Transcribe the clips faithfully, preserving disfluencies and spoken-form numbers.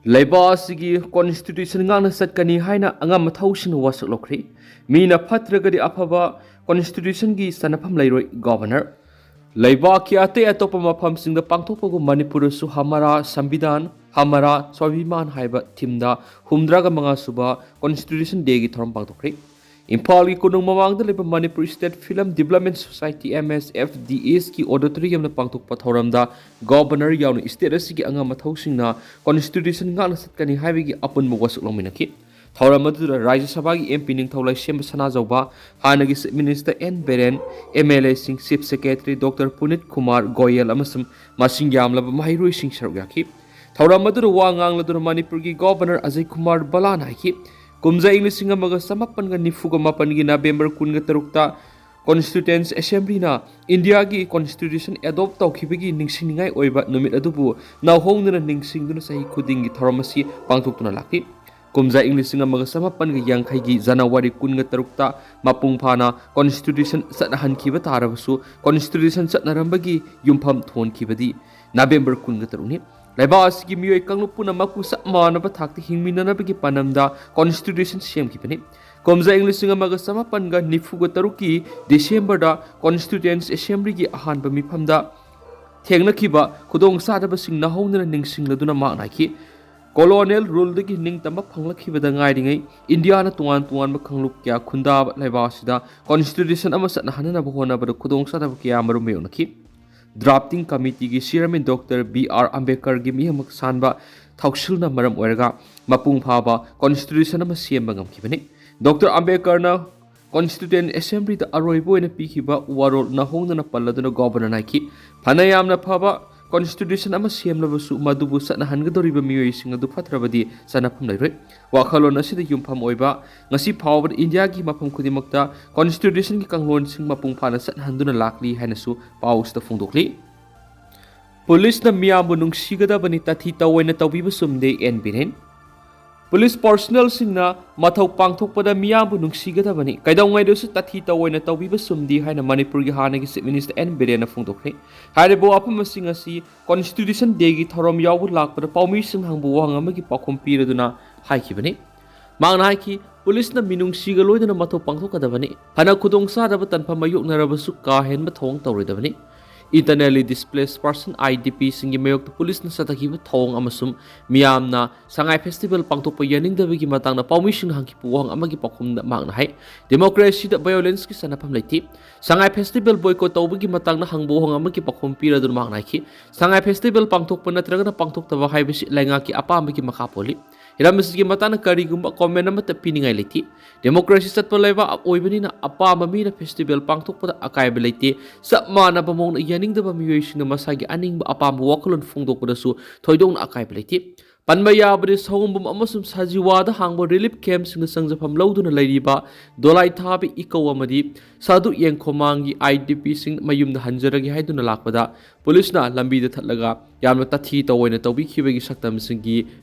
ꯂꯩꯕꯥꯛ ꯑꯁꯤꯒꯤ ꯀꯣꯟꯁꯇꯤꯇ꯭ꯌꯨꯁꯟ ꯉꯥꯛꯅ ꯆꯠꯀꯅꯤ ꯍꯥꯏꯅ ꯑꯉꯝ ꯑꯊꯧꯁꯤꯡꯅ ꯋꯥꯁꯛ ꯂꯧꯈ꯭ꯔꯤ꯫ ꯃꯤꯅ ꯐꯠꯇ꯭ꯔꯒꯗꯤ ꯑꯐꯕ ꯀꯣꯟꯁꯇꯤꯇ꯭ꯌꯨꯁꯟꯒꯤ ꯆꯟꯅꯐꯝ ꯂꯩꯔꯣꯏ꯫ ꯒꯣꯚꯔꯅꯔ꯫ ꯂꯩꯕꯥꯛꯀꯤ ꯑꯇꯩ ꯑꯇꯣꯞꯄ ꯃꯐꯝꯁꯤꯡꯗ ꯄꯥꯡꯊꯣꯛꯄꯒꯨꯝ ꯃꯅꯤꯄꯨꯔꯗꯁꯨ ꯍꯃꯥꯔꯥ ꯁꯝꯕꯤꯙꯥꯟ, ꯍꯃꯥꯔꯥ ꯁ꯭ꯋꯥꯚꯤꯃꯥꯟ ꯍꯥꯏꯕ ꯊꯤꯝꯗ ꯍꯨꯝꯗ꯭ꯔꯥꯒ ꯃꯉꯥ ꯁꯨꯕ ꯀꯣꯟꯁꯇꯤꯇ꯭ꯌꯨꯁꯟ ꯗꯦꯒꯤ ꯊꯧꯔꯝ ꯄꯥꯡꯊꯣꯛꯈ꯭ꯔꯤ꯫ ꯏꯝꯐꯥꯜꯒꯤ ꯀꯣꯅꯨꯡ ꯃꯃꯥꯡꯗ ꯂꯩꯕ Manipur state film development society, M S F D ꯑꯦꯁꯀꯤ ꯑꯣꯗꯤꯇꯣꯔꯤꯌꯝꯗ ꯄꯥꯡꯊꯣꯛꯄ ꯊꯧꯔꯝꯗ ꯒꯣꯚꯔꯅꯔ ꯌꯥꯎꯅ ꯁ꯭ꯇꯦꯠ ꯑꯁꯤꯒꯤ ꯑꯉꯝ ꯑꯊꯧꯁꯤꯡꯅ ꯀꯣꯟꯁꯇꯤꯇ꯭ꯌꯨꯁꯟ ꯉꯥꯛꯅ ꯆꯠꯀꯅꯤ ꯍꯥꯏꯕꯒꯤ ꯑꯄꯨꯟꯕ ꯋꯥꯁꯛ ꯂꯧꯃꯤꯟꯅꯈꯤ꯫ ꯊꯧꯔꯝ ꯑꯗꯨꯗ ꯔꯥꯖ꯭ꯌ ꯁꯚꯥꯒꯤ ꯑꯦꯝ ꯄꯤ ꯅꯤꯡꯊꯧ ꯂꯩꯁꯦꯝꯕ ꯁꯅꯥꯖꯥꯎꯕ, ꯍꯥꯟꯅꯒꯤ chief minister N Biren, M L ꯑꯦꯁꯤꯡ, chief secretary doctor Punit Kumar Goel ꯑꯃꯁꯨꯡ ꯃꯁꯤꯡ ꯌꯥꯝꯂꯕ ꯃꯍꯩꯔꯣꯏꯁꯤꯡ ꯁꯔꯨꯛ ꯌꯥꯈꯤ꯫ ꯊꯧꯔꯝ ꯑꯗꯨꯗ ꯋꯥ ꯉꯥꯡꯂꯗꯨꯅ ꯃꯅꯤꯄꯨꯔꯒꯤ ꯒꯣꯚꯔꯅꯔ ꯑꯖꯌ ꯀꯨꯃꯥꯔ ꯕꯂꯥꯅ ꯍꯥꯏꯈꯤ, ꯀꯨꯝꯖꯥ ꯏꯪ ꯂꯤꯁꯤꯡ ꯑꯃꯒ ꯆꯃꯥꯄꯟꯒ ꯅꯤꯐꯨꯒ ꯃꯥꯄꯟꯒꯤ ꯅꯕꯦꯝꯕꯔ ꯀꯨꯟꯒ ꯇꯔꯨꯛꯇ ꯀꯣꯟꯁꯇꯤꯇ꯭ꯌꯨꯁꯟ ꯑꯦꯁꯦꯝꯕ꯭ꯂꯤꯅ ꯏꯟꯗꯤꯌꯥꯒꯤ ꯀꯣꯟꯁꯇꯤꯇ꯭ꯌꯨꯁꯟ ꯑꯦꯗꯣꯞ ꯇꯧꯈꯤꯕꯒꯤ ꯅꯤꯡꯁꯤꯡꯅꯤꯡꯉꯥꯏ ꯑꯣꯏꯕ ꯅꯨꯃꯤꯠ ꯑꯗꯨꯕꯨ ꯅꯧꯍꯧꯅꯅ ꯅꯤꯡꯁꯤꯡꯗꯨꯅ ꯆꯍꯤ ꯈꯨꯗꯤꯡꯒꯤ ꯊꯧꯔꯝ ꯑꯁꯤ ꯄꯥꯡꯊꯣꯛꯇꯨꯅ ꯂꯥꯛꯂꯤ꯫ ꯀꯨꯝꯖꯥ ꯏꯪ ꯂꯤꯁꯤꯡ ꯑꯃꯒ ꯆꯃꯥꯄꯟꯒ ꯌꯥꯡꯈꯩꯒꯤ ꯖꯅꯋꯥꯔꯤ ꯀꯨꯟꯒ ꯇꯔꯨꯛꯇ ꯃꯄꯨꯡ ꯐꯥꯅ ꯀꯣꯟꯁꯇꯤꯇ꯭ꯌꯨꯁꯟ ꯆꯠꯅꯍꯟꯈꯤꯕ ꯇꯥꯔꯕꯁꯨ, ꯀꯣꯟꯁꯇꯤꯇ꯭ꯌꯨꯁꯟ ꯆꯠꯅꯔꯝꯕꯒꯤ ꯌꯨꯝꯐꯝ ꯊꯣꯟꯈꯤꯕꯗꯤ ꯅꯕꯦꯝꯕꯔ ꯀꯨꯟꯒ ꯇꯔꯨꯛꯅꯤ꯫ ꯂꯩꯕꯥꯛ ꯑꯁꯤꯒꯤ ꯃꯤꯑꯣꯏ ꯀꯥꯡꯂꯨꯞ ꯄꯨꯝꯅꯃꯛꯄꯨ ꯆꯞ ꯃꯥꯟꯅꯕ ꯊꯥꯛꯇ ꯍꯤꯡꯃꯤꯟꯅꯅꯕꯒꯤ ꯄꯥꯟꯗꯝꯗ ꯀꯣꯟꯁꯇꯤꯇ꯭ꯌꯨꯁꯟ ꯁꯦꯝꯈꯤꯕꯅꯤ꯫ ꯀꯨꯝꯖꯥ ꯏꯪ ꯂꯤꯁꯤꯡ ꯑꯃꯒ ꯆꯃꯥꯄꯟꯒ ꯅꯤꯐꯨꯒ ꯇꯔꯨꯛꯀꯤ ꯗꯤꯁꯦꯝꯕꯔꯗ ꯀꯣꯟꯁꯇꯤꯇ꯭ꯌꯨꯁꯟ ꯑꯦꯁꯦꯝꯕ꯭ꯂꯤꯒꯤ ꯑꯍꯥꯟꯕ ꯃꯤꯐꯝꯗ ꯊꯦꯡꯅꯈꯤꯕ ꯈꯨꯗꯣꯡꯆꯥꯗꯕꯁꯤꯡ ꯅꯧꯍꯧꯅꯅ ꯅꯤꯡꯁꯤꯡꯂꯗꯨꯅ ꯃꯍꯥꯛꯅ ꯍꯥꯏꯈꯤ, ꯀꯣꯂꯣꯅꯤꯌꯦꯜ ꯔꯨꯜꯗꯒꯤ ꯅꯤꯡꯇꯝꯕ ꯐꯪꯂꯛꯈꯤꯕꯗ ꯉꯥꯏꯔꯤꯉꯩ ꯏꯟꯗꯤꯌꯥꯅ ꯇꯣꯉꯥꯟ ꯇꯣꯉꯥꯟꯕ ꯀꯥꯡꯂꯨꯞ ꯀꯌꯥ ꯈꯨꯟꯗꯥꯕ ꯂꯩꯕꯥꯛ ꯑꯁꯤꯗ ꯀꯣꯟꯁꯇꯤꯇ꯭ꯌꯨꯁꯟ ꯑꯃ ꯆꯠꯅꯍꯟꯅꯅꯕ ꯍꯣꯠꯅꯕꯗ ꯈꯨꯗꯣꯡꯆꯥꯗꯕ ꯀꯌꯥ ꯑꯃꯔꯣꯝ ꯃꯥꯌꯣꯛꯅꯈꯤ꯫ Drafting ꯀꯃꯤꯇꯤꯒꯤ chairman doctor B R ꯑꯝꯕꯦꯗꯀꯔꯒꯤ ꯃꯤꯍꯦꯟꯕ ꯁꯥꯟꯕ ꯊꯧꯁꯤꯜꯅ ꯃꯔꯝ ꯑꯣꯏꯔꯒ ꯃꯄꯨꯡ ꯐꯥꯕ ꯀꯣꯟꯁꯇꯤꯇ꯭ꯌꯨꯁꯟ ꯑꯃ ꯁꯦꯝꯕ ꯉꯝꯈꯤꯕꯅꯤ꯫ ꯗꯣꯛꯇꯔ ꯑꯝꯕꯦꯗꯀꯔꯅ ꯀꯣꯟꯁꯇꯤꯇ꯭ꯌꯨꯁꯟ ꯑꯦꯁꯦꯝꯕ꯭ꯂꯤꯗ ꯑꯔꯣꯏꯕ ꯑꯣꯏꯅ ꯄꯤꯈꯤꯕ ꯋꯥꯔꯣꯜ ꯅꯧꯍꯧꯅꯅ ꯄꯜꯂꯗꯨꯅ ꯒꯣꯚꯔꯅꯔꯅ ꯍꯥꯏꯈꯤ, ꯐꯅ ꯌꯥꯝꯅ ꯐꯕ ꯀꯣꯟꯁꯇꯤꯇ꯭ꯌꯨꯁꯟ ꯑꯃ ꯁꯦꯝꯂꯕꯁꯨ ꯃꯗꯨꯕꯨ ꯆꯠꯅꯍꯟꯒꯗꯧꯔꯤꯕ ꯃꯤꯑꯣꯏꯁꯤꯡ ꯑꯗꯨ ꯐꯠꯇ꯭ꯔꯕꯗꯤ ꯆꯟꯅꯐꯝ ꯂꯩꯔꯣꯏ꯫ ꯋꯥꯈꯜꯂꯣꯟ ꯑꯁꯤꯗ ꯌꯨꯝꯐꯝ ꯑꯣꯏꯕ ꯉꯁꯤ ꯐꯥꯎꯕꯗ ꯏꯟꯗꯤꯌꯥꯒꯤ ꯃꯐꯝ ꯈꯨꯗꯤꯡꯃꯛꯇ ꯀꯣꯟꯁꯇꯤꯇ꯭ꯌꯨꯁꯟꯒꯤ ꯀꯥꯡꯂꯣꯟꯁꯤꯡ ꯃꯄꯨꯡ ꯐꯥꯅ ꯆꯠꯅꯍꯟꯗꯨꯅ ꯂꯥꯛꯂꯤ ꯍꯥꯏꯅꯁꯨ ꯄꯥꯎ ꯑꯁꯤꯗ ꯐꯣꯡꯗꯣꯛꯂꯤ꯫ ꯄꯨꯂꯤꯁꯅ ꯃꯤꯌꯥꯝꯕꯨ ꯅꯨꯡꯁꯤꯒꯗꯕꯅꯤ, ꯇꯥꯊꯤ ꯇꯥꯑꯣꯏꯅ ꯇꯧꯕꯤꯕ ꯆꯨꯝꯗꯦ, ꯑꯦꯟ ꯕꯤꯔꯦꯟ꯫ ꯄꯨꯂꯤꯁ ꯄꯔꯁꯅꯦꯜꯁꯤꯡꯅ ꯃꯊꯧ ꯄꯥꯡꯊꯣꯛꯄꯗ ꯃꯤꯌꯥꯝꯕꯨ ꯅꯨꯡꯁꯤꯒꯗꯕꯅꯤ, ꯀꯩꯗꯧꯉꯩꯗꯁꯨ ꯇꯥꯊꯤ ꯇꯧꯑꯣꯏꯅ ꯇꯧꯕꯤꯕ ꯆꯨꯝꯗꯦ ꯍꯥꯏꯅ ꯃꯅꯤꯄꯨꯔꯒꯤ ꯍꯥꯟꯅꯒꯤ ꯆꯤꯐ ꯃꯤꯅꯤꯁꯇꯔ ꯑꯦꯟ ꯕꯤꯔꯦꯟꯅ ꯐꯣꯡꯗꯣꯛꯈ꯭ꯔꯦ꯫ ꯍꯥꯏꯔꯤꯕ ꯋꯥꯐꯝ ꯑꯁꯤꯡ ꯑꯁꯤ ꯀꯣꯟꯁꯇꯤꯇ꯭ꯌꯨꯁꯟ ꯗꯦꯒꯤ ꯊꯧꯔꯝ ꯌꯥꯎꯕ ꯂꯥꯛꯄꯗ ꯄꯥꯎꯃꯤꯁꯤꯡ ꯍꯪꯕ ꯋꯥꯍꯪ ꯑꯃꯒꯤ ꯄꯥꯎꯈꯨꯝ ꯄꯤꯔꯗꯨꯅ ꯍꯥꯏꯈꯤꯕꯅꯤ꯫ ꯃꯍꯥꯛꯅ ꯍꯥꯏꯈꯤ, ꯄꯨꯂꯤꯁꯅ ꯃꯤꯅꯨꯡꯁꯤꯒ ꯂꯣꯏꯅꯅ ꯃꯊꯧ ꯄꯥꯡꯊꯣꯛꯀꯗꯕꯅꯤ꯫ ꯐꯅ ꯈꯨꯗꯣꯡꯆꯥꯗꯕ ꯇꯥꯟꯐꯝ ꯃꯥꯌꯣꯛꯅꯔꯕꯁꯨ ꯀꯥ ꯍꯦꯟꯕ ꯊꯧꯑꯣꯡ ꯇꯧꯔꯣꯏꯗꯕꯅꯤ꯫ Internally Displaced Person, I D P ꯁꯤꯡꯒꯤ ꯃꯥꯌꯣꯛꯇ ꯄꯨꯂꯤꯁꯅ ꯆꯠꯊꯈꯤꯕ ꯊꯧꯑꯣꯡ ꯑꯃꯁꯨꯡ ꯃꯤꯌꯥꯝꯅ ꯁꯉꯥꯏ ꯐꯦꯁꯇꯤꯚꯦꯜ ꯄꯥꯡꯊꯣꯛꯄ ꯌꯥꯅꯤꯡꯗꯕꯒꯤ ꯃꯇꯥꯡꯗ ꯄꯥꯎꯃꯤꯁꯤꯡꯅ ꯍꯪꯈꯤꯕ ꯋꯥꯍꯪ ꯑꯃꯒꯤ ꯄꯥꯎꯈꯨꯝꯗ ꯃꯍꯥꯛꯅ ꯍꯥꯏ, ꯗꯦꯃꯣꯀ꯭ꯔꯦꯁꯤꯗ ꯚꯥꯏꯑꯣꯂꯦꯟꯁꯀꯤ ꯆꯠꯅꯐꯝ ꯂꯩꯇꯦ꯫ ꯁꯉꯥꯏ ꯐꯦꯁꯇꯤꯚꯦꯜ ꯕꯣꯏꯀꯣꯠ ꯇꯧꯕꯒꯤ ꯃꯇꯥꯡꯗ ꯍꯪꯕ ꯋꯥꯍꯪ ꯑꯃꯒꯤ ꯄꯥꯎꯈꯨꯝ ꯄꯤꯔꯗꯨꯅ ꯃꯍꯥꯛꯅ ꯍꯥꯏꯈꯤ, ꯁꯉꯥꯏ ꯐꯦꯁꯇꯤꯚꯦꯜ ꯄꯥꯡꯊꯣꯛꯄ ꯅꯠꯇ꯭ꯔꯒꯅ ꯄꯥꯡꯊꯣꯛꯇꯕ ꯍꯥꯏꯕꯁꯤ ꯂꯩꯉꯥꯛꯀꯤ ꯑꯄꯥꯝꯕꯒꯤ ꯃꯈꯥ ꯄꯣꯜꯂꯤ꯫ ꯍꯤꯔꯝ ꯑꯁꯤꯒꯤ ꯃꯇꯥꯡꯗ ꯀꯔꯤꯒꯨꯝꯕ ꯀꯣꯃꯦꯟ ꯑꯃꯠꯇ ꯄꯤꯅꯤꯡꯉꯥꯏ ꯂꯩꯇꯦ꯫ ꯗꯦꯃꯣꯀ꯭ꯔꯦꯁꯤ ꯆꯠꯄ ꯂꯩꯕꯥꯛ ꯑꯣꯏꯕꯅꯤꯅ ꯑꯄꯥꯝꯕ ꯃꯤꯅ ꯐꯦꯁꯇꯤꯚꯦꯜ ꯄꯥꯡꯊꯣꯛꯄꯗ ꯑꯀꯥꯏꯕ ꯂꯩꯇꯦ꯫ ꯆꯞ ꯃꯥꯟꯅꯕ ꯃꯑꯣꯡꯗ ꯌꯥꯅꯤꯡꯗꯕ ꯃꯤꯑꯣꯏꯁꯤꯡꯅ ꯃꯁꯥꯒꯤ ꯑꯅꯤꯡꯕ ꯑꯄꯥꯝꯕ ꯋꯥꯈꯜꯂꯣꯟ ꯐꯣꯡꯗꯣꯛꯄꯗꯁꯨ ꯊꯣꯏꯗꯣꯛꯅ ꯑꯀꯥꯏꯕ ꯂꯩꯇꯦ꯫ ꯄꯟꯕ ꯌꯥꯕꯗꯤ ꯁꯑꯣꯝꯕꯨꯡ ꯑꯃꯁꯨꯡ ꯁꯖꯤꯋꯥꯗ ꯍꯥꯡꯕ ꯔꯤꯂꯤꯐ ꯀꯦꯝꯞꯁꯤꯡꯗ ꯆꯪꯖꯐꯝ ꯂꯧꯗꯨꯅ ꯂꯩꯔꯤꯕ ꯗꯣꯂꯥꯏꯊꯥꯕꯤ ꯏꯀꯧ ꯑꯃꯗꯤ ꯁꯥꯗꯨ ꯌꯦꯡꯈꯣꯃꯥꯡꯒꯤ I D P ꯁꯤꯡ ꯃꯌꯨꯝꯗ ꯍꯟꯖꯔꯒꯦ ꯍꯥꯏꯗꯨꯅ ꯂꯥꯛꯄꯗ ꯄꯨꯂꯤꯁꯅ ꯂꯝꯕꯤꯗ ꯊꯠꯂꯒ ꯌꯥꯝꯅ ꯇꯥꯊꯤ ꯇꯧꯑꯣꯏꯅ ꯇꯧꯕꯤꯈꯤꯕꯒꯤ ꯁꯛꯇꯝꯁꯤꯡꯒꯤ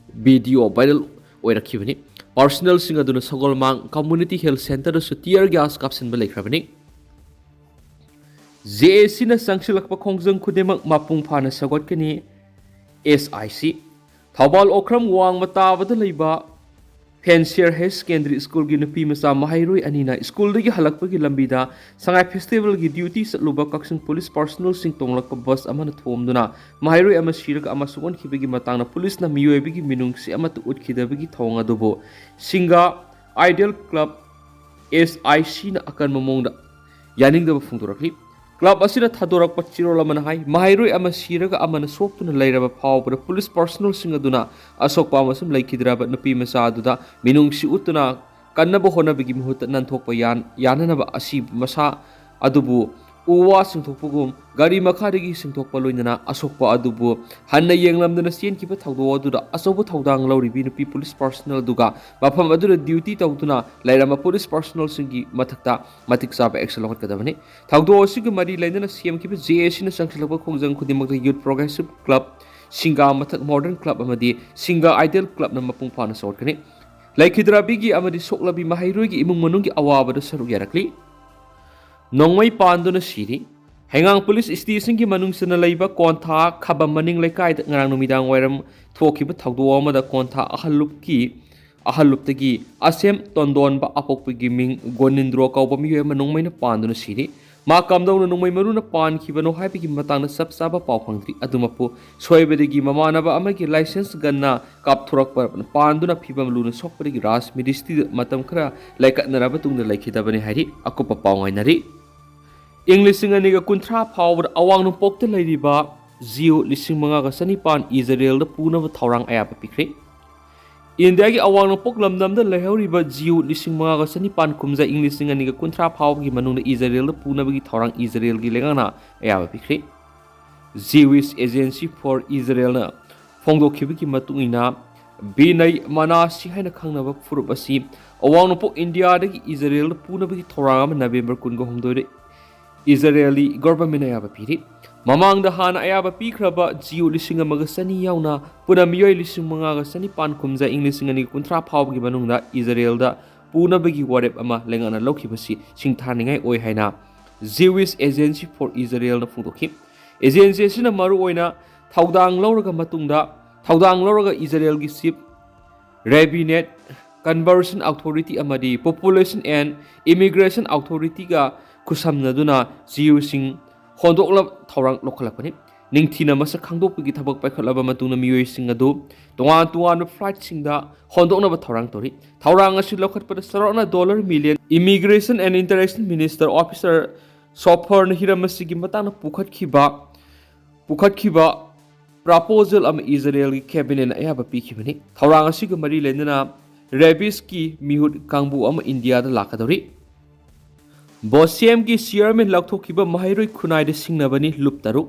ꯚꯤꯗꯤꯑꯣ ꯚꯥꯏꯔꯦꯜ ꯑꯣꯏꯔꯛꯈꯤꯕꯅꯤ꯫ ꯄꯔꯁꯅꯦꯜꯁꯤꯡ ꯑꯗꯨꯅ ꯁꯒꯣꯜꯃꯥꯡ ꯀꯝꯃ꯭ꯌꯨꯅꯤꯇꯤ ꯍꯦꯜꯊ ꯁꯦꯟꯇꯔꯗꯁꯨ ꯇꯤꯌꯔ ꯒ꯭ꯌꯥꯁ ꯀꯥꯞꯁꯤꯟꯕ ꯂꯩꯈ꯭ꯔꯕꯅꯤ꯫ J A Cꯅ ꯆꯪꯁꯤꯜꯂꯛꯄ ꯈꯣꯡꯖꯪ ꯈꯨꯗꯤꯡꯃꯛ ꯃꯄꯨꯡ ꯐꯥꯅ ꯁꯧꯒꯠꯀꯅꯤ꯫ S I C꯫ Thoubal Okram ꯋꯥꯡꯃ ꯇꯥꯕꯗ ꯂꯩꯕ ꯐꯦꯟꯁꯤꯌꯔ ꯍꯥꯌꯔ ꯁꯦꯀꯦꯟꯗꯔꯤ ꯁ꯭ꯀꯨꯜꯒꯤ ꯅꯨꯄꯤ ꯃꯆꯥ ꯃꯍꯩꯔꯣꯏ ꯑꯅꯤꯅ ꯁ꯭ꯀꯨꯜꯗꯒꯤ ꯍꯜꯂꯛꯄꯒꯤ ꯂꯝꯕꯤꯗ ꯁꯉꯥꯏ ꯐꯦꯁꯇꯤꯚꯦꯜꯒꯤ ꯗ꯭ꯌꯨꯇꯤ ꯆꯠꯂꯨꯕ ꯀꯛꯆꯤꯡ ꯄꯨꯂꯤꯁ ꯄꯔꯁꯅꯦꯜꯁꯤꯡ ꯇꯣꯡꯂꯛꯄ ꯕꯁ ꯑꯃꯅ ꯊꯣꯝꯗꯨꯅ ꯃꯍꯩꯔꯣꯏ ꯑꯃ ꯁꯤꯔꯒ ꯑꯃ ꯁꯣꯛꯍꯟꯈꯤꯕꯒꯤ ꯃꯇꯥꯡꯗ ꯄꯨꯂꯤꯁꯅ ꯃꯤꯑꯣꯏꯕꯒꯤ ꯃꯤꯅꯨꯡꯁꯤ ꯑꯃꯠꯇ ꯎꯠꯈꯤꯗꯕꯒꯤ ꯊꯧꯑꯣꯡ ꯑꯗꯨꯕꯨ ꯁꯤꯡꯒꯥ ꯑꯥꯏꯗꯤꯌꯦꯜ ꯀ꯭ꯂꯕ, S I Cꯅ ꯑꯀꯟꯕ ꯃꯑꯣꯡꯗ ꯌꯥꯅꯤꯡꯗꯕ ꯐꯣꯡꯗꯣꯔꯛꯂꯤ꯫ ꯀ꯭ꯂꯕ ꯑꯁꯤꯅ ꯊꯥꯗꯣꯔꯛꯄ ꯆꯦꯔꯣꯜ ꯑꯃꯅ ꯍꯥꯏ, ꯃꯍꯩꯔꯣꯏ ꯑꯃ ꯁꯤꯔꯒ ꯑꯃꯅ ꯁꯣꯛꯇꯨꯅ ꯂꯩꯔꯕ ꯐꯥꯎꯕꯗ ꯄꯨꯂꯤꯁ ꯄꯔꯁꯅꯦꯜꯁꯤꯡ ꯑꯗꯨꯅ ꯑꯁꯣꯛꯄ ꯑꯃꯁꯨꯡ ꯂꯩꯈꯤꯗ꯭ꯔꯕ ꯅꯨꯄꯤ ꯃꯆꯥ ꯑꯗꯨꯗ ꯃꯤꯅꯨꯡꯁꯤ ꯎꯠꯇꯨꯅ ꯀꯟꯅꯕ ꯍꯣꯠꯅꯕꯒꯤ ꯃꯍꯨꯠꯇ ꯅꯥꯟꯊꯣꯛꯄ ꯌꯥꯟ-, ꯌꯥꯅꯅꯕ ꯑꯁꯤꯕ ꯃꯁꯥ ꯑꯗꯨꯕꯨ ꯎ ꯋꯥ ꯁꯤꯡꯊꯣꯛꯄꯒꯨꯝ ꯒꯥꯔꯤ ꯃꯈꯥꯗꯒꯤ ꯁꯤꯡꯊꯣꯛꯄ ꯂꯣꯏꯅꯅ ꯑꯁꯣꯛꯄ ꯑꯗꯨꯕꯨ ꯍꯟꯅ ꯌꯦꯡꯂꯝꯗꯅ ꯆꯦꯟꯈꯤꯕ ꯊꯧꯗꯣꯛ ꯑꯗꯨꯗ ꯑꯆꯧꯕ ꯊꯧꯗꯥꯡ ꯂꯧꯔꯤꯕꯤ ꯅꯨꯄꯤ ꯄꯨꯂꯤꯁ ꯄꯔꯁꯅꯦꯜ ꯑꯗꯨꯒ ꯃꯐꯝ ꯑꯗꯨꯗ ꯗ꯭ꯌꯨꯇꯤ ꯇꯧꯗꯨꯅ ꯂꯩꯔꯝꯕ ꯄꯨꯂꯤꯁ ꯄꯔꯁꯅꯦꯜꯁꯤꯡꯒꯤ ꯃꯊꯛꯇ ꯃꯇꯤꯛ ꯆꯥꯕ ꯑꯦꯛꯁꯟ ꯂꯧꯈꯠꯀꯗꯕꯅꯤ꯫ ꯊꯧꯗꯣꯛ ꯑꯁꯤꯒ ꯃꯔꯤ ꯂꯩꯅꯅ ꯁꯦꯝꯈꯤꯕ J A Cꯅ ꯆꯪꯁꯤꯜꯂꯛꯄ ꯈꯣꯡꯖꯪ ꯈꯨꯗꯤꯡꯃꯛꯇ ꯌꯨꯠ ꯄ꯭ꯔꯣꯒ꯭ꯔꯦꯁꯤꯚ ꯀ꯭ꯂꯕ, ꯁꯤꯡꯒꯥ ꯃꯊꯛ ꯃꯣꯗꯔꯟ ꯀ꯭ꯂꯕ ꯑꯃꯗꯤ ꯁꯤꯡꯒꯥ ꯑꯥꯏꯗꯦꯜ ꯀ꯭ꯂꯕꯅ ꯃꯄꯨꯡ ꯐꯥꯅ ꯁꯧꯒꯠꯀꯅꯤ꯫ ꯂꯩꯈꯤꯗ꯭ꯔꯕꯤꯒꯤ ꯑꯃꯗꯤ ꯁꯣꯛꯂꯕꯤ ꯃꯍꯩꯔꯣꯏꯒꯤ ꯏꯃꯨꯡ ꯃꯅꯨꯡꯒꯤ ꯑꯋꯥꯕꯗ ꯁꯔꯨꯛ ꯌꯥꯔꯛꯂꯤ꯫ ꯅꯣꯡꯃꯩ ꯄꯥꯟꯗꯨꯅ ꯁꯤꯔꯤ꯫ ꯍꯩꯉꯥꯡ ꯄꯨꯂꯤꯁ ꯁ꯭ꯇꯦꯁꯟꯒꯤ ꯃꯅꯨꯡ ꯆꯟꯅ ꯂꯩꯕ ꯀꯣꯟꯊꯥ ꯈꯕꯝ ꯃꯅꯤꯡ ꯂꯩꯀꯥꯏꯗ ꯉꯔꯥꯡ ꯅꯨꯃꯤꯗꯥꯡ ꯋꯥꯏꯔꯝ ꯊꯣꯛꯈꯤꯕ ꯊꯧꯗꯣꯛ ꯑꯃꯗ ꯀꯣꯟꯊꯥ ꯑꯍꯜ ꯂꯨꯞꯀꯤ, ꯑꯍꯜ ꯂꯨꯞꯇꯒꯤ ꯑꯁꯦꯝ ꯇꯣꯟꯗꯣꯟꯕ ꯑꯄꯣꯛꯄꯒꯤ ꯃꯤꯡ ꯒꯣꯅꯤꯟꯗ꯭ꯔꯣ ꯀꯧꯕ ꯃꯤꯑꯣꯏ ꯑꯃ ꯅꯣꯡꯃꯩꯅ ꯄꯥꯟꯗꯨꯅ ꯁꯤꯔꯤ꯫ ꯃꯥ ꯀꯝꯗꯧꯅ ꯅꯣꯡꯃꯩ ꯃꯔꯨꯅ ꯄꯥꯟꯈꯤꯕꯅꯣ ꯍꯥꯏꯕꯒꯤ ꯃꯇꯥꯡꯗ ꯆꯞ ꯆꯥꯕ ꯄꯥꯎ ꯐꯪꯗ꯭ꯔꯤ꯫ ꯑꯗꯨꯃꯛꯄꯨ ꯁꯣꯏꯕꯗꯒꯤ ꯃꯃꯥꯟꯅꯕ ꯑꯃꯒꯤ ꯂꯥꯏꯁꯦꯟꯁ ꯒꯟꯅ ꯀꯥꯞꯊꯣꯔꯛꯄ ꯄꯥꯟꯗꯨꯅ ꯐꯤꯕꯝ ꯂꯨꯅ ꯁꯣꯛꯄꯗꯒꯤ ꯔꯥꯖ ꯃꯤꯗꯤꯁꯇꯤꯗ ꯃꯇꯝ ꯈꯔ ꯂꯩꯀꯠꯅꯔꯕ ꯇꯨꯡꯗ ꯂꯩꯈꯤꯗꯕꯅꯤ ꯍꯥꯏꯔꯤ꯫ ꯑꯀꯨꯞꯄ ꯄꯥꯎ ꯉꯥꯏꯅꯔꯤ꯫ ꯏꯪ ꯂꯤꯁꯤꯡ ꯑꯅꯤꯒ ꯀꯨꯟꯊ꯭ꯔꯥ ꯐꯥꯎꯕꯗ ꯑꯋꯥꯡ ꯅꯣꯡꯄꯣꯛꯇ ꯂꯩꯔꯤꯕ ꯖꯤꯌꯨ ꯂꯤꯁꯤꯡ ꯃꯉꯥꯒ ꯆꯅꯤꯄꯥꯟ ꯏꯖꯔꯦꯜꯗ ꯄꯨꯅꯕ ꯊꯧꯔꯥꯡ ꯑꯌꯥꯕ ꯄꯤꯈ꯭ꯔꯦ꯫ ꯏꯟꯗꯤꯌꯥꯒꯤ ꯑꯋꯥꯡ ꯅꯣꯡꯄꯣꯛ ꯂꯝꯗꯝꯗ ꯂꯩꯍꯧꯔꯤꯕ ꯖꯤꯌꯨ ꯂꯤꯁꯤꯡ ꯃꯉꯥꯒ ꯆꯅꯤꯄꯥꯟ ꯀꯨꯝꯖꯥ ꯏꯪ ꯂꯤꯁꯤꯡ ꯑꯅꯤꯒ ꯀꯨꯟꯊ꯭ꯔꯥ ꯐꯥꯎꯕꯒꯤ ꯃꯅꯨꯡꯗ ꯏꯖꯔꯦꯜꯗ ꯄꯨꯅꯕꯒꯤ ꯊꯧꯔꯥꯡ ꯏꯖꯔꯦꯜꯒꯤ ꯂꯩꯉꯥꯛꯅ ꯑꯌꯥꯕ ꯄꯤꯈ꯭ꯔꯦ꯫ Jewish Agency for Israelꯅ ꯐꯣꯡꯗꯣꯛꯈꯤꯕꯒꯤ ꯃꯇꯨꯡ ꯏꯟꯅ, ꯕꯤꯅꯩ ꯃꯅꯥꯁꯤ ꯍꯥꯏꯅ ꯈꯪꯅꯕ ꯐꯨꯔꯨꯞ ꯑꯁꯤ ꯑꯋꯥꯡ ꯅꯣꯡꯄꯣꯛ ꯏꯟꯗꯤꯌꯥꯗꯒꯤ ꯏꯖꯔꯦꯜꯗ ꯄꯨꯅꯕꯒꯤ ꯊꯧꯔꯥꯡ ꯑꯃ ꯅꯕꯦꯝꯕꯔ ꯀꯨꯟꯒ ꯍꯨꯝꯗꯣꯏꯗ ꯏꯖꯔꯦꯂꯤ ꯒꯣꯚꯔꯟꯃꯦꯟꯠꯅ ꯑꯌꯥꯕ ꯄꯤꯔꯤ꯫ ꯃꯃꯥꯡꯗ ꯍꯥꯟꯅ ꯑꯌꯥꯕ ꯄꯤꯈ꯭ꯔꯕ ꯖꯤꯌꯨ ꯂꯤꯁꯤꯡ ꯑꯃꯒ ꯆꯅꯤ ꯌꯥꯎꯅ ꯄꯨꯟꯅ ꯃꯤꯑꯣꯏ ꯂꯤꯁꯤꯡ ꯃꯉꯥꯒ ꯆꯅꯤꯄꯥꯟ ꯀꯨꯝꯖꯥ ꯏꯪ ꯂꯤꯁꯤꯡ ꯑꯅꯤꯒ ꯀꯨꯟꯊ꯭ꯔꯥ ꯐꯥꯎꯕꯒꯤ ꯃꯅꯨꯡꯗ ꯏꯖꯔꯦꯜꯗ ꯄꯨꯅꯕꯒꯤ ꯋꯥꯔꯦꯞ ꯑꯃ ꯂꯩꯉꯥꯛꯅ ꯂꯧꯈꯤꯕꯁꯤ ꯁꯤꯡꯊꯥꯅꯤꯡꯉꯥꯏ ꯑꯣꯏ ꯍꯥꯏꯅ Jewish Agency for Israelꯅ ꯐꯣꯡꯗꯣꯛꯈꯤ꯫ ꯑꯦꯖꯦꯟꯁꯤ ꯑꯁꯤꯅ ꯃꯔꯨꯑꯣꯏꯅ ꯊꯧꯗꯥꯡ ꯂꯧꯔꯒ ꯃꯇꯨꯡꯗ, ꯊꯧꯗꯥꯡ ꯂꯧꯔꯒ ꯏꯖꯔꯦꯜꯒꯤ ꯆꯤꯐ ꯔꯦꯕꯤꯅꯦꯠ, ꯀꯟꯚꯔꯁꯟ ꯑꯣꯊꯣꯔꯤꯇꯤ ꯑꯃꯗꯤ ꯄꯣꯄꯨꯂꯦꯁꯟ ꯑꯦꯟ ꯏꯃꯤꯒ꯭ꯔꯦꯁꯟ ꯑꯣꯊꯣꯔꯤꯇꯤꯒ ꯈꯨꯠꯁꯝꯅꯗꯨꯅ ꯖꯤꯌꯨꯁꯤꯡ ꯍꯣꯟꯗꯣꯛꯅꯕ ꯊꯧꯔꯥꯡ ꯂꯧꯈꯠꯂꯛꯄꯅꯤ꯫ ꯅꯤꯡꯊꯤꯅ ꯃꯁꯛ ꯈꯪꯗꯣꯛꯄꯒꯤ ꯊꯕꯛ ꯄꯥꯏꯈꯠꯂꯕ ꯃꯇꯨꯡꯗ ꯃꯤꯑꯣꯏꯁꯤꯡ ꯑꯗꯨ ꯇꯣꯉꯥꯟ ꯇꯣꯉꯥꯟꯕ ꯐ꯭ꯂꯥꯏꯠꯁꯤꯡꯗ ꯍꯣꯟꯗꯣꯛꯅꯕ ꯊꯧꯔꯥꯡ ꯇꯧꯔꯤ꯫ ꯊꯧꯔꯥꯡ ꯑꯁꯤ ꯂꯧꯈꯠꯄꯗ ꯆꯥꯎꯔꯥꯛꯅ dollar million Immigration and Integration Minister Officer ꯁꯣꯐꯔꯅ ꯍꯤꯔꯝ ꯑꯁꯤꯒꯤ ꯃꯇꯥꯡꯗ ꯄꯨꯈꯠꯈꯤꯕ, ꯄꯨꯈꯠꯈꯤꯕ ꯄ꯭ꯔꯄꯣꯖꯦꯜ ꯑꯃ ꯏꯖꯔꯦꯜꯒꯤ ꯀꯦꯕꯤꯅꯦꯠꯅ ꯑꯌꯥꯕ ꯄꯤꯈꯤꯕꯅꯤ꯫ ꯊꯧꯔꯥꯡ ꯑꯁꯤꯒ ꯃꯔꯤ ꯂꯩꯅꯅ ꯔꯦꯕꯤꯁꯀꯤ ꯃꯤꯍꯨꯠ ꯀꯥꯡꯕꯨ ꯑꯃ ꯏꯟꯗꯤꯌꯥꯗ ꯂꯥꯛꯀꯗꯧꯔꯤ꯫ ꯕꯣꯁꯦꯝꯒꯤ ꯆꯤꯌꯔꯃꯦꯟ ꯂꯥꯎꯊꯣꯛꯈꯤꯕ ꯃꯍꯩꯔꯣꯏ ꯈꯨꯟꯅꯥꯏꯗ ꯁꯤꯡꯅꯕꯅꯤ ꯂꯨꯞ ꯇꯔꯨꯛ꯫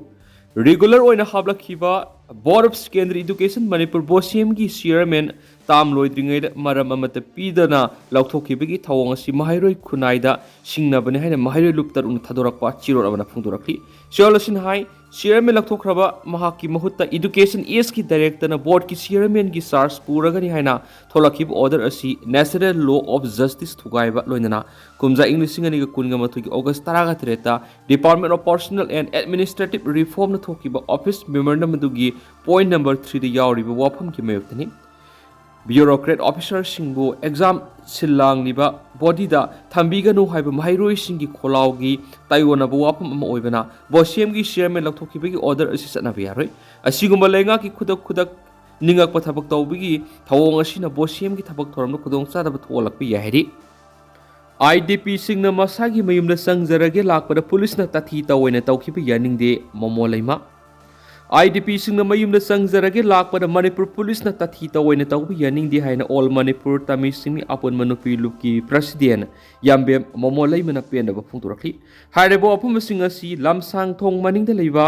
ꯔꯤꯒꯨꯂꯔ ꯑꯣꯏꯅ ꯍꯥꯞꯂꯛꯈꯤꯕ Board of Secondary Education Manipur, BOSEM ꯒꯤ chairman term ꯂꯣꯏꯗ꯭ꯔꯤꯉꯩꯗ ꯃꯔꯝ ꯑꯃꯠꯇ ꯄꯤꯗꯅ ꯂꯧꯊꯣꯛꯈꯤꯕꯒꯤ ꯊꯧꯑꯣꯡ ꯑꯁꯤ ꯃꯍꯩꯔꯣꯏ ꯈꯨꯟꯅꯥꯏꯗ ꯁꯤꯡꯅꯕꯅꯤ ꯍꯥꯏꯅ ꯃꯍꯩꯔꯣꯏ ꯂꯨꯞ ꯇꯔꯨꯛꯅ ꯊꯥꯗꯣꯔꯛꯄ ꯆꯦꯔꯣꯜ ꯑꯃꯅ ꯐꯣꯡꯗꯣꯔꯛꯂꯤ꯫ ꯆꯦꯔꯣꯜ ꯑꯁꯤꯅ ꯍꯥꯏ, chairman ꯂꯧꯊꯣꯛꯈ꯭ꯔꯕ ꯃꯍꯥꯛꯀꯤ ꯃꯍꯨꯠꯇ Education Sꯒꯤ directorꯅ boardꯀꯤ chairmanꯒꯤ charge ꯄꯨꯔꯒꯅꯤ ꯍꯥꯏꯅ ꯊꯣꯛꯂꯛꯈꯤꯕ order ꯑꯁꯤ Natural Law of Justice ꯊꯨꯒꯥꯏꯕ, ꯂꯣꯏꯅꯅ ꯀꯨꯝꯖꯥ ꯏꯪ ꯂꯤꯁꯤꯡ ꯑꯅꯤꯒ ꯀꯨꯟꯒ ꯃꯥꯊꯣꯏꯒꯤ August ꯇꯔꯥꯒ ꯇꯔꯦꯠꯇ Department of Personnel and Administrative Reformꯅ ꯊꯣꯛꯈꯤꯕ office memorandum ꯑꯗꯨꯒꯤ point number threeꯗ ꯌꯥꯎꯔꯤꯕ ꯋꯥꯐꯝꯒꯤ ꯃꯥꯌꯣꯛꯇꯅꯤ꯫ Bureaucrat officerꯁꯤꯡꯕꯨ exam ꯁꯤꯜ ꯂꯥꯡꯂꯤꯕ bodyꯗ ꯊꯝꯕꯤꯒꯅꯨ ꯍꯥꯏꯕ ꯃꯍꯩꯔꯣꯏꯁꯤꯡꯒꯤ ꯈꯣꯜꯂꯥꯎꯒꯤ ꯇꯥꯏꯑꯣꯟꯅꯕ ꯋꯥꯐꯝ ꯑꯃ ꯑꯣꯏꯕꯅ BOSEMꯒꯤ chairman ꯂꯧꯊꯣꯛꯈꯤꯕꯒꯤ order ꯑꯁꯤ ꯆꯠꯅꯕ ꯌꯥꯔꯣꯏ꯫ ꯑꯁꯤꯒꯨꯝꯕ ꯂꯩꯉꯥꯛꯀꯤ ꯈꯨꯗꯛ ꯈꯨꯗꯛ ꯅꯤꯡꯉꯛꯄ ꯊꯕꯛ ꯇꯧꯕꯒꯤ ꯊꯧꯑꯣꯡ ꯑꯁꯤꯅ BOSEMꯒꯤ ꯊꯕꯛ ꯊꯧꯔꯝꯗ ꯈꯨꯗꯣꯡꯆꯥꯗꯕ ꯊꯣꯛꯍꯜꯂꯛꯄ ꯌꯥꯏ ꯍꯥꯏꯔꯤ꯫ IDPꯁꯤꯡꯅ ꯃꯁꯥꯒꯤ ꯃꯌꯨꯝꯗ ꯆꯪꯖꯔꯒꯦ ꯂꯥꯛꯄꯗ ꯄꯨꯂꯤꯁꯅ ꯇꯥꯊꯤ ꯇꯧꯑꯣꯏꯅ ꯇꯧꯈꯤꯕ ꯌꯥꯅꯤꯡꯗꯦ, ꯃꯣꯃꯣ ꯂꯩꯃ꯫ IDPꯁꯤꯡꯅ ꯃꯌꯨꯝꯗ ꯆꯪꯖꯔꯒꯦ ꯂꯥꯛꯄꯗ ꯃꯅꯤꯄꯨꯔ ꯄꯨꯂꯤꯁꯅ ꯇꯥꯊꯤ ꯇꯧꯑꯣꯏꯅ ꯇꯧꯕ ꯌꯥꯅꯤꯡꯗꯦ ꯍꯥꯏꯅ All Manipur Tami Singmi ꯑꯄꯨꯟꯕ ꯅꯨꯄꯤ ꯂꯨꯞꯀꯤ president ꯌꯥꯝꯕꯦꯝ ꯃꯣꯃꯣ ꯂꯩꯃꯅ ꯄꯦꯟꯗꯕ ꯐꯣꯡꯗꯣꯔꯛꯂꯤ꯫ ꯍꯥꯏꯔꯤꯕ ꯋꯥꯐꯝꯁꯤꯡ ꯑꯁꯤ ꯂꯝꯁꯥꯡ ꯊꯣꯡ ꯃꯅꯤꯡꯗ ꯂꯩꯕ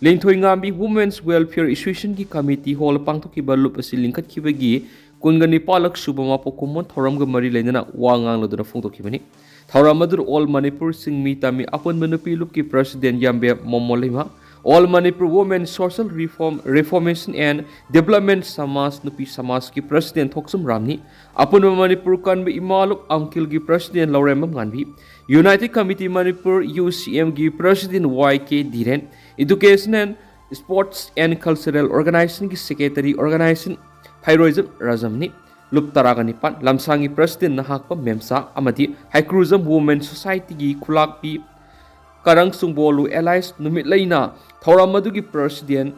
ꯂꯤꯡꯊꯣꯏꯉꯥꯝꯕꯤ Women's Welfare Associationꯒꯤ committee hall ꯄꯥꯡꯊꯣꯛꯈꯤꯕ ꯂꯨꯞ ꯑꯁꯤ ꯂꯤꯡꯈꯠꯈꯤꯕꯒꯤ ꯀꯨꯟꯒ ꯅꯤꯄꯥꯜꯂꯛ ꯁꯨꯕ ꯃꯄꯣꯛ ꯀꯨꯝꯑꯣꯟ ꯊꯧꯔꯝꯒ ꯃꯔꯤ ꯂꯩꯅꯅ ꯋꯥ ꯉꯥꯡꯂꯗꯨꯅ ꯐꯣꯡꯗꯣꯛꯈꯤꯕꯅꯤ꯫ ꯊꯧꯔꯝ ꯑꯗꯨꯗ All Manipur Singmi Tami ꯑꯄꯨꯟꯕ ꯅꯨꯄꯤ ꯂꯨꯞꯀꯤ president ꯌꯥꯝꯕꯦꯝ momo Leima, All Manipur Women Social Reform, Reformation and Development Samaj ꯅꯨꯄꯤ ꯁꯃꯥꯖꯀꯤ president ꯊꯣꯛꯆꯝ ꯔꯥꯝꯅꯤ, ꯑꯄꯨꯟꯕ ꯃꯅꯤꯄꯨꯔ ꯀꯟꯕ ꯏꯃꯥ ꯂꯨꯞ ꯑꯪꯀꯤꯜꯒꯤ president Laurembam ꯉꯥꯟꯕꯤ, United Committee Manipur, UCMꯒꯤ president YK ꯙꯤꯔꯦꯟ, Education and Sports and Cultural Organizationꯒꯤ secretary organization ꯐꯩꯔꯣꯏꯖꯝ ꯔꯥꯖꯝꯅꯤ꯫ ꯂꯨꯞ ꯇꯔꯥꯒ ꯅꯤꯄꯥꯟ, ꯂꯝꯁꯥꯡꯒꯤ president ꯅꯍꯥꯛꯄ ꯃꯦꯝꯆꯥ ꯑꯃꯗꯤ ꯍꯩꯀ꯭ꯔꯨꯖꯝ Women Societyꯒꯤ ꯈꯨꯂꯥꯛꯄꯤ ꯀꯔꯪ ꯆꯨꯡꯕꯣꯂꯨ ꯑꯦꯂꯥꯏꯁ ꯅꯨꯃꯤꯠꯂꯩꯅ ꯊꯧꯔꯝ ꯑꯗꯨꯒꯤ president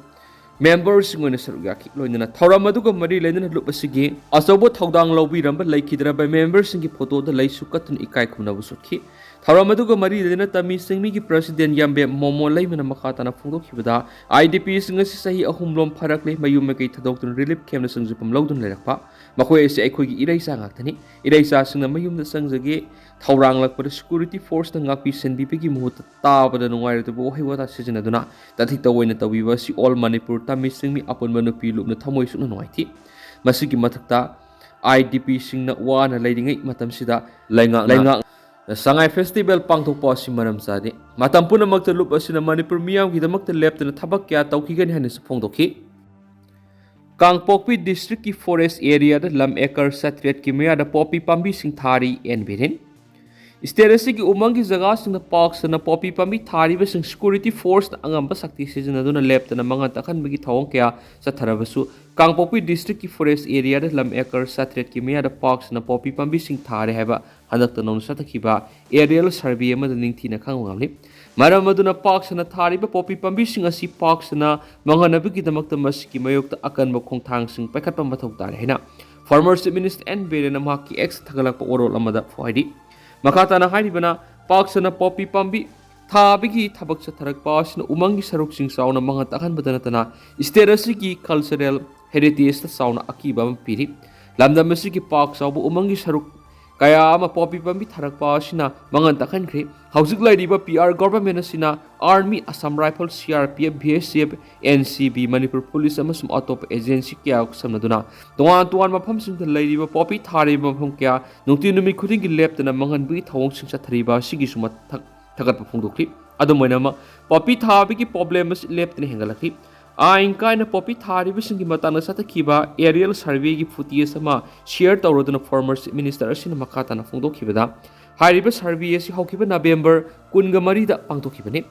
memberꯁꯤꯡ ꯑꯣꯏꯅ ꯁꯔꯨꯛ ꯌꯥꯈꯤ꯫ ꯂꯣꯏꯅꯅ ꯊꯧꯔꯝ ꯑꯗꯨꯒ ꯃꯔꯤ ꯂꯩꯅꯅ ꯂꯨꯞ ꯑꯁꯤꯒꯤ ꯑꯆꯧꯕ ꯊꯧꯗꯥꯡ ꯂꯧꯕꯤꯔꯝꯕ ꯂꯩꯈꯤꯗ꯭ꯔꯕ memberꯁꯤꯡꯒꯤ photoꯗ ꯂꯩꯁꯨ ꯀꯠꯇꯨꯅ ꯏꯀꯥꯏ ꯈꯨꯝꯅꯕꯁꯨ ꯎꯠꯈꯤ꯫ ꯊꯧꯔꯝ ꯑꯗꯨꯒ ꯃꯔꯤ ꯂꯩꯅꯅ ꯇꯃꯤ ꯁꯤꯡꯃꯤꯒꯤ president ꯌꯥꯝꯕꯦꯝ ꯃꯣꯃꯣ ꯂꯩꯃꯅ ꯃꯈꯥ ꯇꯥꯅ ꯐꯣꯡꯗꯣꯛꯈꯤꯕꯗ, IDPꯁꯤꯡ ꯑꯁꯤ ꯆꯍꯤ ꯑꯍꯨꯝ ꯂꯣꯝ ꯐꯥꯔꯛꯂꯦ, ꯃꯌꯨꯝ ꯃꯀꯩ ꯊꯥꯗꯣꯛꯇꯨꯅ relief campꯅ ꯆꯪꯖꯐꯝ ꯂꯧꯗꯨꯅ ꯂꯩꯔꯛꯄ꯫ ꯃꯈꯣꯏ ꯑꯁꯤ ꯑꯩꯈꯣꯏꯒꯤ ꯏꯔꯩꯆꯥ ꯉꯥꯛꯇꯅꯤ꯫ ꯏꯔꯩꯆꯥꯁꯤꯡꯅ ꯃꯌꯨꯝꯗ ꯆꯪꯖꯒꯦ, ꯊꯧꯔꯥꯡꯂꯛꯄꯗ security forceꯅ ꯉꯥꯛꯄꯤ ꯁꯦꯟꯕꯤꯕꯒꯤ ꯃꯍꯨꯠꯇ ꯇꯥꯕꯗ ꯅꯨꯡꯉꯥꯏꯔꯣꯏꯗꯕ ꯋꯥꯍꯩ ꯋꯥꯇꯥ ꯁꯤꯖꯤꯟꯅꯗꯨꯅ ꯇꯥꯊꯤ ꯇꯧꯑꯣꯏꯅ ꯇꯧꯕꯤꯕ ꯑꯁꯤ All Manipur ꯇꯃꯤ ꯁꯤꯡꯃꯤ ꯑꯄꯨꯟꯕ ꯅꯨꯄꯤ ꯂꯨꯞꯅ ꯊꯃꯣꯏ ꯁꯣꯛꯅ ꯅꯨꯡꯉꯥꯏꯊꯤ꯫ ꯃꯁꯤꯒꯤ ꯃꯊꯛꯇ, IDPꯁꯤꯡꯅ ꯋꯥꯅ ꯂꯩꯔꯤꯉꯩ ꯃꯇꯝꯁꯤꯗ ꯂꯩꯉꯥꯛꯅ, ꯂꯩꯉꯥꯛꯅ ꯁꯉꯥꯏ festival ꯄꯥꯡꯊꯣꯛꯄ ꯑꯁꯤ ꯃꯔꯝ ꯆꯥꯗꯦ꯫ ꯃꯇꯝ ꯄꯨꯝꯅꯃꯛꯇ ꯂꯨꯞ ꯑꯁꯤꯅ ꯃꯅꯤꯄꯨꯔ ꯃꯤꯌꯥꯝꯒꯤꯗꯃꯛꯇ ꯂꯦꯞꯇꯅ ꯊꯕꯛ ꯀꯌꯥ ꯇꯧꯈꯤꯒꯅꯤ ꯍꯥꯏꯅꯁꯨ ꯐꯣꯡꯗꯣꯛꯈꯤ꯫ ꯀꯥꯡꯄꯣꯛꯄꯤ districtꯀꯤ forest areaꯗ ꯂꯝ acre ꯆꯥꯇ꯭ꯔꯦꯠꯀꯤ ꯃꯌꯥꯗ ꯄꯣꯄꯤ ꯄꯥꯝꯕꯤꯁꯤꯡ ꯊꯥꯔꯤ ꯑꯦꯟ ꯕꯤꯔꯦꯟ꯫ State ꯑꯁꯤꯒꯤ ꯎꯃꯪꯒꯤ ꯖꯒꯥꯁꯤꯡꯗ ꯄꯥꯛ ꯁꯟꯅ ꯄꯣꯄꯤ ꯄꯥꯝꯕꯤ ꯊꯥꯔꯤꯕꯁꯤꯡ security forceꯅ ꯑꯉꯝꯕ ꯁꯛꯇꯤ ꯁꯤꯖꯤꯟꯅꯗꯨꯅ ꯂꯦꯞꯇꯅ ꯃꯉꯥ ꯇꯥꯛꯍꯟꯕꯒꯤ ꯊꯧꯑꯣꯡ ꯀꯌꯥ ꯆꯠꯊꯔꯕꯁꯨ, ꯀꯥꯡꯄꯣꯛꯄꯤ districtꯀꯤ forest areaꯗ ꯂꯝ acre ꯆꯥꯇ꯭ꯔꯦꯠꯀꯤ ꯃꯌꯥꯗ ꯄꯥꯛ ꯁꯟꯅ ꯄꯣꯄꯤ ꯄꯥꯝꯕꯤꯁꯤꯡ ꯊꯥꯔꯦ ꯍꯥꯏꯕ ꯍꯟꯗꯛꯇ ꯅꯧꯅ ꯆꯠꯊꯈꯤꯕ aerial survey ꯑꯃꯗ ꯅꯤꯡꯊꯤꯅ ꯈꯪꯕ ꯉꯝꯂꯤ꯫ ꯃꯔꯝ ꯑꯗꯨꯅ ꯄꯥꯛ ꯁꯟꯅ ꯊꯥꯔꯤꯕ ꯄꯣꯄꯤ ꯄꯥꯝꯕꯤꯁꯤꯡ ꯑꯁꯤ ꯄꯥꯛ ꯁꯟꯅ ꯃꯥꯡꯍꯟꯅꯕꯒꯤꯗꯃꯛꯇ ꯃꯁꯤꯒꯤ ꯃꯥꯌꯣꯛꯇ ꯑꯀꯟꯕ ꯈꯣꯡꯊꯥꯡꯁꯤꯡ ꯄꯥꯏꯈꯠꯄ ꯃꯊꯧ ꯇꯥꯔꯦ ꯍꯥꯏꯅ former Chief Minister ꯑꯦꯟ ꯕꯤꯔꯦꯟꯅ ꯃꯍꯥꯛꯀꯤ X ꯊꯥꯒꯠꯂꯛꯄ ꯋꯥꯔꯣꯜ ꯑꯃꯗ ꯐꯣꯏꯔꯤ꯫ ꯃꯈꯥ ꯇꯥꯅ ꯍꯥꯏꯔꯤꯕꯅ, ꯄꯥꯛ ꯁꯟꯅ ꯄꯣꯄꯤ ꯄꯥꯝꯕꯤ ꯊꯥꯕꯒꯤ ꯊꯕꯛ ꯆꯠꯊꯔꯛꯄ ꯑꯁꯤꯅ ꯎꯃꯪꯒꯤ ꯁꯔꯨꯛꯁꯤꯡ ꯆꯥꯎꯅ ꯃꯥꯡꯍꯟ ꯇꯥꯛꯍꯟꯕꯗ ꯅꯠꯇꯅ state ꯑꯁꯤꯒꯤ cultural heritageꯇ ꯆꯥꯎꯅ ꯑꯀꯤꯕ ꯑꯃ ꯄꯤꯔꯤ꯫ ꯂꯝꯗꯝ ꯑꯁꯤꯒꯤ ꯄꯥꯛ ꯆꯥꯎꯕ ꯎꯃꯪꯒꯤ ꯁꯔꯨꯛ ꯀꯌꯥ ꯑꯃ ꯄꯣꯄꯤ ꯄꯥꯝꯕꯤ ꯊꯥꯔꯛꯄ ꯑꯁꯤꯅ ꯃꯥꯡꯍꯟ ꯇꯥꯛꯍꯟꯈ꯭ꯔꯦ꯫ ꯍꯧꯖꯤꯛ ꯂꯩꯔꯤꯕ P R government ꯑꯁꯤꯅ Army, Assam Rifle, C R P F, B S F, N C B, Manipur police ꯑꯃꯁꯨꯡ ꯑꯇꯣꯞꯄ agency ꯀꯌꯥ ꯈꯨꯠꯁꯝꯅꯗꯨꯅ ꯇꯣꯉꯥꯟ ꯇꯣꯉꯥꯟꯕ ꯃꯐꯝꯁꯤꯡꯗ ꯂꯩꯔꯤꯕ ꯄꯣꯄꯤ ꯊꯥꯔꯤꯕ ꯃꯐꯝ ꯀꯌꯥ ꯅꯨꯡꯇꯤ ꯅꯨꯃꯤꯠ ꯈꯨꯗꯤꯡꯒꯤ ꯂꯦꯞꯇꯅ ꯃꯥꯡꯍꯟꯕꯒꯤ ꯊꯧꯑꯣꯡꯁꯤꯡ ꯆꯠꯊꯔꯤꯕ ꯑꯁꯤꯒꯤꯁꯨ ꯃꯊꯛ ꯊꯥꯒꯠꯄ ꯐꯣꯡꯗꯣꯛꯈꯤ꯫ ꯑꯗꯨꯝ ꯑꯣꯏꯅꯃꯛ, ꯄꯣꯄꯤ ꯊꯥꯕꯒꯤ problem ꯑꯁꯤ ꯂꯦꯞꯇꯅ ꯍꯦꯟꯒꯠꯂꯛꯂꯤ꯫ ꯑꯥꯏꯟ ꯀꯥꯏꯅ ꯄꯣꯄꯤ ꯊꯥꯔꯤꯕꯁꯤꯡꯒꯤ ꯃꯇꯥꯡꯗ ꯆꯠꯊꯈꯤꯕ aerial surveyꯒꯤ footage ꯑꯃ share ꯇꯧꯔꯗꯨꯅ former Chief Minister ꯑꯁꯤꯅ ꯃꯈꯥ ꯇꯥꯅ ꯐꯣꯡꯗꯣꯛꯈꯤꯕꯗ, ꯍꯥꯏꯔꯤꯕ survey ꯑꯁꯤ ꯍꯧꯈꯤꯕ November ꯀꯨꯟꯒ ꯃꯔꯤꯗ ꯄꯥꯡꯊꯣꯛꯈꯤꯕꯅꯤ꯫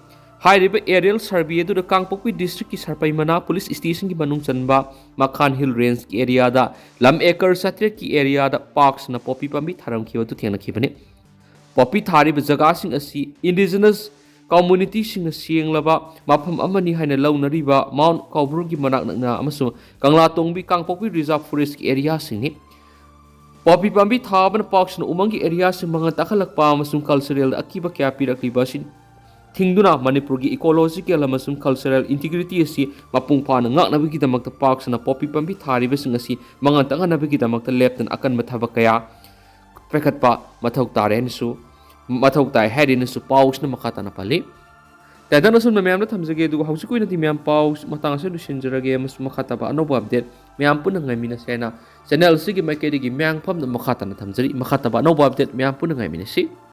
ꯍꯥꯏꯔꯤꯕ aerial survey ꯑꯗꯨꯗ ꯀꯥꯡꯄꯣꯛꯄꯤ districtꯀꯤ ꯁꯔꯄꯩꯃꯅꯥ police stationꯒꯤ ꯃꯅꯨꯡ ꯆꯟꯕ ꯃꯈꯥꯟ Hill Rangeꯀꯤ areaꯗ ꯂꯝ acre ꯆꯥꯇ꯭ꯔꯦꯠꯀꯤ areaꯗ ꯄꯥꯛ ꯁꯟꯅ ꯄꯣꯄꯤ ꯄꯥꯝꯕꯤ ꯊꯥꯔꯝꯈꯤꯕ ꯑꯗꯨ ꯊꯦꯡꯅꯈꯤꯕꯅꯤ꯫ ꯄꯣꯄꯤ ꯊꯥꯔꯤꯕ ꯖꯒꯥꯁꯤꯡ ꯑꯁꯤ indigenous communityꯁꯤꯡꯅ ꯁꯦꯡꯂꯕ ꯃꯐꯝ ꯑꯃꯅꯤ ꯍꯥꯏꯅ ꯂꯧꯅꯔꯤꯕ Mount Kaubruꯒꯤ ꯃꯅꯥꯛ ꯅꯛꯅ ꯑꯃꯁꯨꯡ ꯀꯪꯂꯥꯇꯣꯡꯕꯤ ꯀꯥꯡꯄꯣꯛꯄꯤ Reserve Forestꯀꯤ areaꯁꯤꯡꯅꯤ꯫ ꯄꯣꯄꯤ ꯄꯥꯝꯕꯤ ꯊꯥꯕꯅ ꯄꯥꯎꯁꯤꯅ ꯎꯃꯪꯒꯤ ꯑꯦꯔꯤꯌꯥꯁꯤꯡ ꯃꯉꯥ ꯇꯥꯈꯠꯂꯛꯄ ꯑꯃꯁꯨꯡ ꯀꯜꯆꯔꯦꯜꯗ ꯑꯀꯤꯕ ꯀꯌꯥ ꯄꯤꯔꯛꯂꯤꯕ ꯑꯁꯤ ꯊꯤꯡꯗꯨꯅ ꯃꯅꯤꯄꯨꯔꯒꯤ ꯏꯀꯣꯂꯣꯖꯤꯀꯦꯜ ꯑꯃꯁꯨꯡ ꯀꯜꯆꯔꯦꯜ ꯏꯟꯇꯤꯒ꯭ꯔꯤꯇꯤ ꯑꯁꯤ ꯃꯄꯨꯡ ꯐꯥꯅ ꯉꯥꯛꯅꯕꯒꯤꯗꯃꯛꯇ ꯄꯥꯎꯁꯤꯅ ꯄꯣꯄꯤ ꯄꯥꯝꯕꯤ ꯊꯥꯔꯤꯕꯁꯤꯡ ꯑꯁꯤ ꯃꯉꯥ ꯇꯥꯍꯟꯅꯕꯒꯤꯗꯃꯛꯇ ꯂꯦꯞꯇꯅ ꯑꯀꯟꯕ ꯊꯕꯛ ꯀꯌꯥ ꯄꯥꯏꯈꯠꯄ ꯃꯊꯧ ꯇꯥꯔꯦ ꯍꯥꯏꯅꯁꯨ, ꯃꯊꯧ ꯇꯥꯏ ꯍꯥꯏꯔꯤꯅꯁꯨ ꯄꯥꯎꯁꯤꯅ ꯃꯈꯥ ꯇꯥꯅ ꯄꯜꯂꯤ꯫ ꯇꯥꯏꯇꯟ ꯑꯁꯨꯝꯅ ꯃꯌꯥꯝꯗ ꯊꯝꯖꯒꯦ, ꯑꯗꯨꯒ ꯍꯧꯖꯤꯛꯀꯤ ꯑꯣꯏꯅꯗꯤ ꯃꯌꯥꯝ ꯄꯥꯎ ꯃꯇꯥꯡ ꯑꯁꯤꯗ ꯂꯣꯏꯁꯤꯟꯖꯔꯒꯦ ꯑꯃꯁꯨꯡ ꯃꯈꯥ ꯇꯥꯕ ꯑꯅꯧꯕ ꯑꯞꯗꯦꯠ ꯃꯌꯥꯝ ꯄꯨꯟꯅ ꯉꯥꯏꯃꯤꯟꯅꯁꯦ ꯍꯥꯏꯅ ꯆꯦꯅꯦꯜ ꯑꯁꯤꯒꯤ ꯃꯥꯏꯀꯩꯗꯒꯤ ꯃꯌꯥꯝ ꯐꯝꯅ ꯃꯈꯥ ꯇꯥꯅ ꯊꯝꯖꯔꯤ꯫ ꯃꯈꯥ ꯇꯥꯕ ꯑꯅꯧꯕ ꯑꯞꯗꯦꯠ ꯃꯌꯥꯝ ꯄꯨꯟꯅ ꯉꯥꯏꯃꯤꯟꯅꯁꯤ꯫